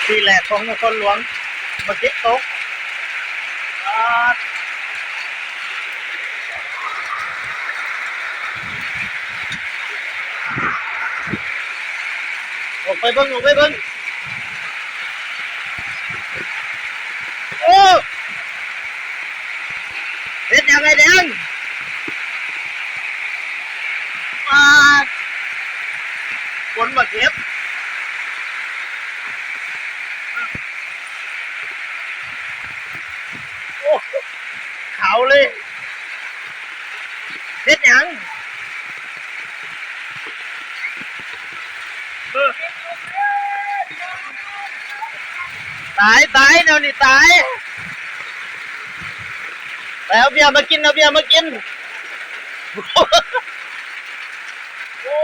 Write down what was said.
ທີ່ແລກຂອງນະຄອນຫຼວງ ມາເກັບຕົກ. ປາດ ອອກໄປເບິ່ງ ອອກໄປເບິ່ງ. ໂອ້ ເຮັດຫຍັງໄອ້ແດງ? ປາດ ຄົນມາເກັບ. ໂອ້ ຂາວເລີຍ. ເຮັດຫຍັງ? ເອີ ຕາຍ ຕາຍ ແນວນີ້ຕາຍ. ໄປເອົາເບຍມາກິນ ເອົາເບຍມາກິນ. ໂອ້